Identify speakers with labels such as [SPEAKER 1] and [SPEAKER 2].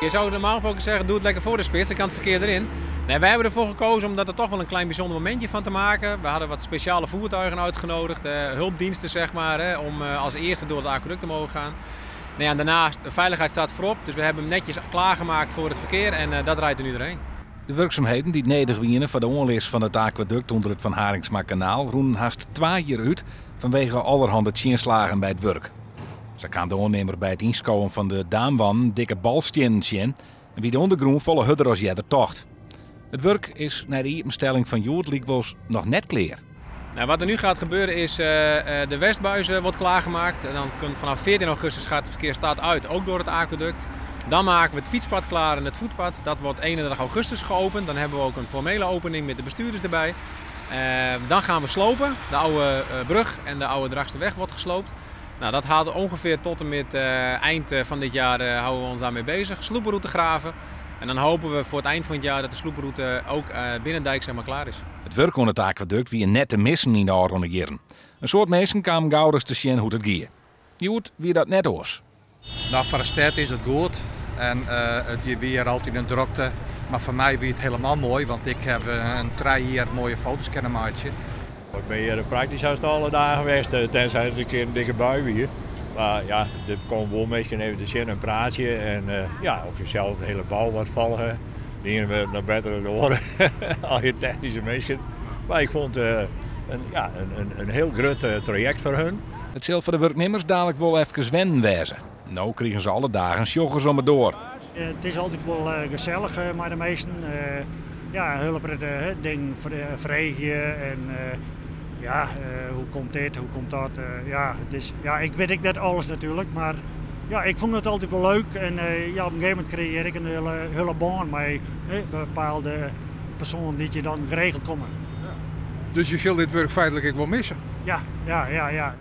[SPEAKER 1] Je zou normaal gesproken zeggen, doe het lekker voor de spits, dan kan het verkeer erin. Nee, wij hebben ervoor gekozen om dat er toch wel een klein bijzonder momentje van te maken. We hadden wat speciale voertuigen uitgenodigd, hulpdiensten zeg maar, hè, om als eerste door het aquaduct te mogen gaan. Nou ja, en daarnaast, de veiligheid staat voorop, dus we hebben hem netjes klaargemaakt voor het verkeer en dat rijdt er nu doorheen.
[SPEAKER 2] De wurksumheden dy't nedich wiene foar de oanlis fan it akwadukt ûnder it Van Harinxmakanaal rûnen hast 2 jier út fanwege allerhande tsjinslaggen by it wurk. Sa kaam de oannimmer by it ynskowen fan de daamwanden dikke balstiennen tsjin en wie de ûndergrûn folle hurder as earder tocht. It wurk is nei de iepenstelling fan hjoed lykwols noch net klear.
[SPEAKER 1] Nou, wat er nu gaat gebeuren is de Westbuis wordt klaargemaakt. En dan vanaf 14 augustus gaat het verkeer stad uit, ook door het aquaduct. Dan maken we het fietspad klaar en het voetpad. Dat wordt 31 augustus geopend. Dan hebben we ook een formele opening met de bestuurders erbij. Dan gaan we slopen. De oude brug en de oude Drachtsterweg wordt gesloopt. Nou, dat haalt ongeveer tot en met eind van dit jaar houden we ons daarmee bezig. Sloepenroute graven. En dan hopen we voor het eind van het jaar dat de sloepenroute ook binnendijk zeg maar, klaar is.
[SPEAKER 2] It wurk oan it akwadukt wie net te missen yn de ôfrûne jierren. In soad minsken kamen gauris te sjen hoe't it gie. Hjoed wie dat net oars.
[SPEAKER 3] Nou, foar de stêd is it goed. En it wie hjir altyd in drokte. Mar foar my wie it hielendal moai, want ik ha in 3 jier moaie foto's kinne meitsje.
[SPEAKER 4] Ik bin hjir praktysk hast alle dagen west, tenzij it in kear in dikke bui wie. Mar ja, der komme wol minsken even te sjen en praatsje. En ja, op sichsels de hiele bou wat folgje. De iene wurdt noch better dan de oare. Al dy technyske minsken. Mar ik fûn it ja, in hiel grut trajekt foar harren.
[SPEAKER 2] It sil foar de wurknimmers dalik wol efkes wennen wêze. No krigen se alle dagen sjoggers om 'e doar.
[SPEAKER 5] It is altyd wol gesellich mei de minsken. Ja, help it ding freegje en ja, hoe komt dit, hoe komt dat? Ja, dus, ja, ik wit ek net alles natuerlik, mar ja, ik fûn it altyd wol leuk en ja, op in gegeven momint kreëarje ik in hiele bân mei bepaalde persoanen dy't hjir dan geregeld komme.
[SPEAKER 6] Dus je zult dit werk feitlik ek wol misse?
[SPEAKER 5] Ja.